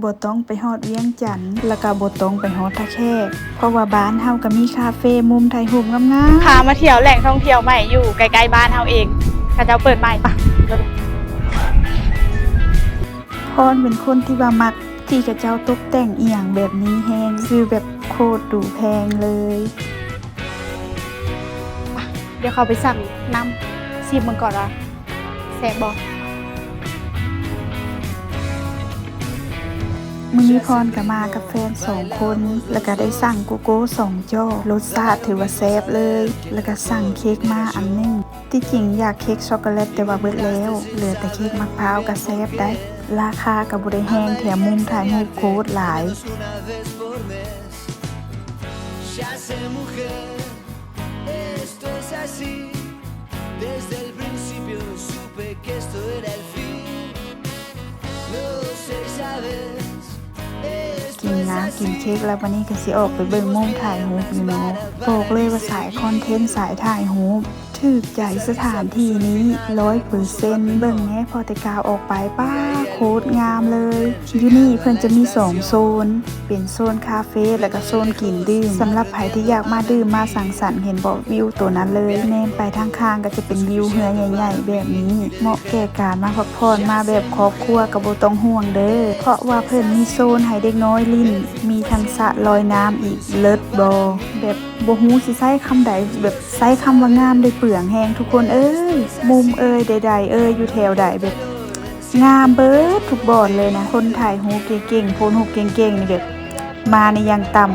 ບໍ່ຕ້ອງໄປຮອດວຽງຈັນ ແລ້ວກໍບໍ່ຕ້ອງໄປຮອດທ່າແຂກ ເພາະວ່າບ້ານເຮົາກໍມີຄາເຟມຸມຖ່າຍຮູບງາມໆ. ພາມາທ່ຽວແຫຼ່ງທ່ອງທ່ຽວໃໝ່ຢູ່ໃກ້ໆບ້ານເຮົາເອງ ເຂົາເຈົ້າເປີດໃໝ່. ໄປ. ພອນເປັນຄົນທີ່ວ່າມັກທີ່ເຂົາເຈົ້າຕົກແຕ່ງອີ່ຫຍັງແບບນີ້ແຮງ ຊື້ແບບໂຄດດູແພງເລີຍ. ດຽວເຂົ້າໄປສັ່ງນ້ຳ ຊີມເບິ່ງກ່ອນວ່າແຊບບໍ່. ມື້ນີ້ພອນກໍມາກັບແຟນສອງຄົນ ແລ້ວກໍໄດ້ສັ່ງໂກໂກ້ສອງຈອກ ລົດຊາດຖືວ່າແຊບເລີຍ ແລ້ວກໍສັ່ງເຄັກມາອັນໜຶ່ງ. ທີ່ຈິງຢາກເຄັກຊັອກໂກແລັດ ແຕ່ວ່າເບິດແລ້ວ ເຫຼືອແຕ່ເຄັກໝາກພ້າວກໍແຊບໄດ໋. ລາຄາກໍບໍ່ໄດ້ແຮງ ແຖມມຸມຖ່າຍຮູບໂຄດຫຼາຍ. Esto es así, desde el principio supe que esto era el fin. Lo sé, sabes, esto es así. ກິນນ້ຳກິນເຄັກແລ້ວ ບາດນີ້ກໍຊິອອກໄປເບິ່ງມຸມຖ່າຍຮູບຢູ່ເນາະ. ບອກເລີຍວ່າສາຍຄອນເທັນ ສາຍຖ່າຍຮູບ ຖືກໃຈສະຖານທີ່ນີ້ຮ້ອຍເປີເຊັນ. ເບິ່ງແດ່ ພໍແຕ່ກ້າວອອກໄປ ປ້າ ໂຄດງາມເລີຍ. ຢູ່ນີ້ເພິ່ນຈະມີສອງໂຊນ ເປັນໂຊນຄາເຟ ແລ້ວກໍໂຊນກິນດື່ມ. ສຳລັບໃຜທີ່ຢາກມາດື່ມມາສັງສັນ ເຫັນບໍ່ ວິວໂຕນັ້ນເລີຍ ແນມໄປທາງຂ້າງກໍຈະເປັນວິວເຮືອໃຫຍ່ໆແບບນີ້ ເໝາະແກ່ການມາພັກຜ່ອນ ມາແບບຄອບຄົວກໍບໍ່ຕ້ອງຫ່ວງເດີ້ ເພາະວ່າເພິ່ນມີໂຊນໃຫ້ເດັກນ້ອຍຫຼິ້ນ ມີທັງສະລອຍນ້ຳອີກ. ເລີດບໍ່? ແບບ ບໍ່ຮູ້ຊິໃຊ້ຄຳໃດ ແບບໃຊ້ຄຳວ່າງາມໄດ້ເປືອງແຮງທຸກຄົນເອີຍ. ມຸມເອີຍ ໃດໆເອີຍ ຢູ່ແຖວໃດ ແບບງາມເບິດທຸກບ່ອນເລີຍນະ. ຄົນຖ່າຍຮູບເກັ່ງໆ ໂພສຮູບເກັ່ງໆນີ້ ແບບມານີ້ຢ່າງຕ່ຳ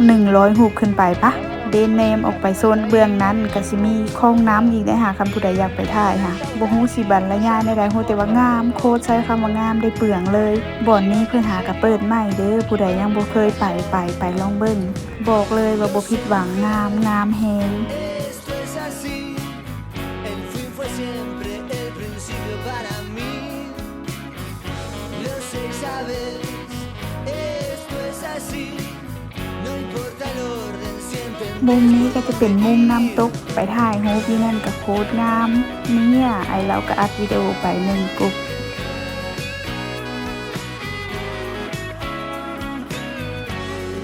ໜຶ່ງຮ້ອຍຮູບຂຶ້ນໄປປະ. ເດນແນມອອກໄປໂຊນເບື້ອງນັ້ນ ກະຊິມີຂອງນ້ຳອີກເດ້ຫາ ຄັນຜູ້ໃດຢາກໄປຖ່າຍຫາ. ບໍ່ຮູ້ຊິບັນລະຍາຍແນວໃດ ຮູ້ແຕ່ວ່າງາມໂຄດ ໃຊ້ຄຳວ່າງາມໄດ້ເປືອງເລີຍ. ບ່ອນນີ້ເພິ່ນຫາກະເປີດໃໝ່ເດີ້ ຜູ້ໃດຍັງບໍ່ເຄີຍໄປ ໄປ ໄປລອງເບິ່ງ. ບອກເລີຍວ່າບໍ່ຜິດຫວັງ ງາມ ງາມແຮງ. Esto es así, el fin fue siempre el principio para mí. Lo sé, sabes, esto es así, no importa el orden, siempre. ມຸມນີ້ກໍຈະເປັນມຸມນ້ຳຕົກ ໄປຖ່າຍຮູບຢູ່ນັ້ນກໍໂຄດງາມ. ເນຍ ອ້າຍລາວກໍອັດວິດີໂອໄປໜຶ່ງກຸບ.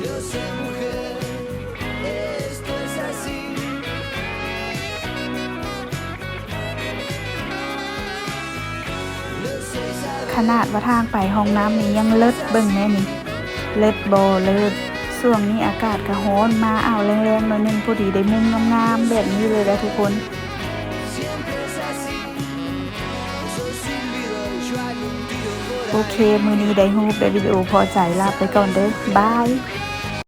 Lo sé, mujer, esto es así. ຂະໜາດວ່າທາງໄປຫ້ອງນ້ຳນີ້ຍັງເລີດ ເບິ່ງແນ່ນີ້ ເລີດບໍ່ເລີດ. ຊ່ວງນີ້ອາກາດກໍຮ້ອນ ມາອ່າວແລງໆໜ້ອຍໜຶ່ງ ພໍດີໄດ້ມຸມງາມໆແບບນີ້ເລີຍແຫຼະທຸກຄົນ. ໂອເຄ ມື້ນີ້ໄດ້ຮູບໄດ້ວິດີໂອພໍໃຈ ລາໄປກ່ອນເດີ້ ບາຍ.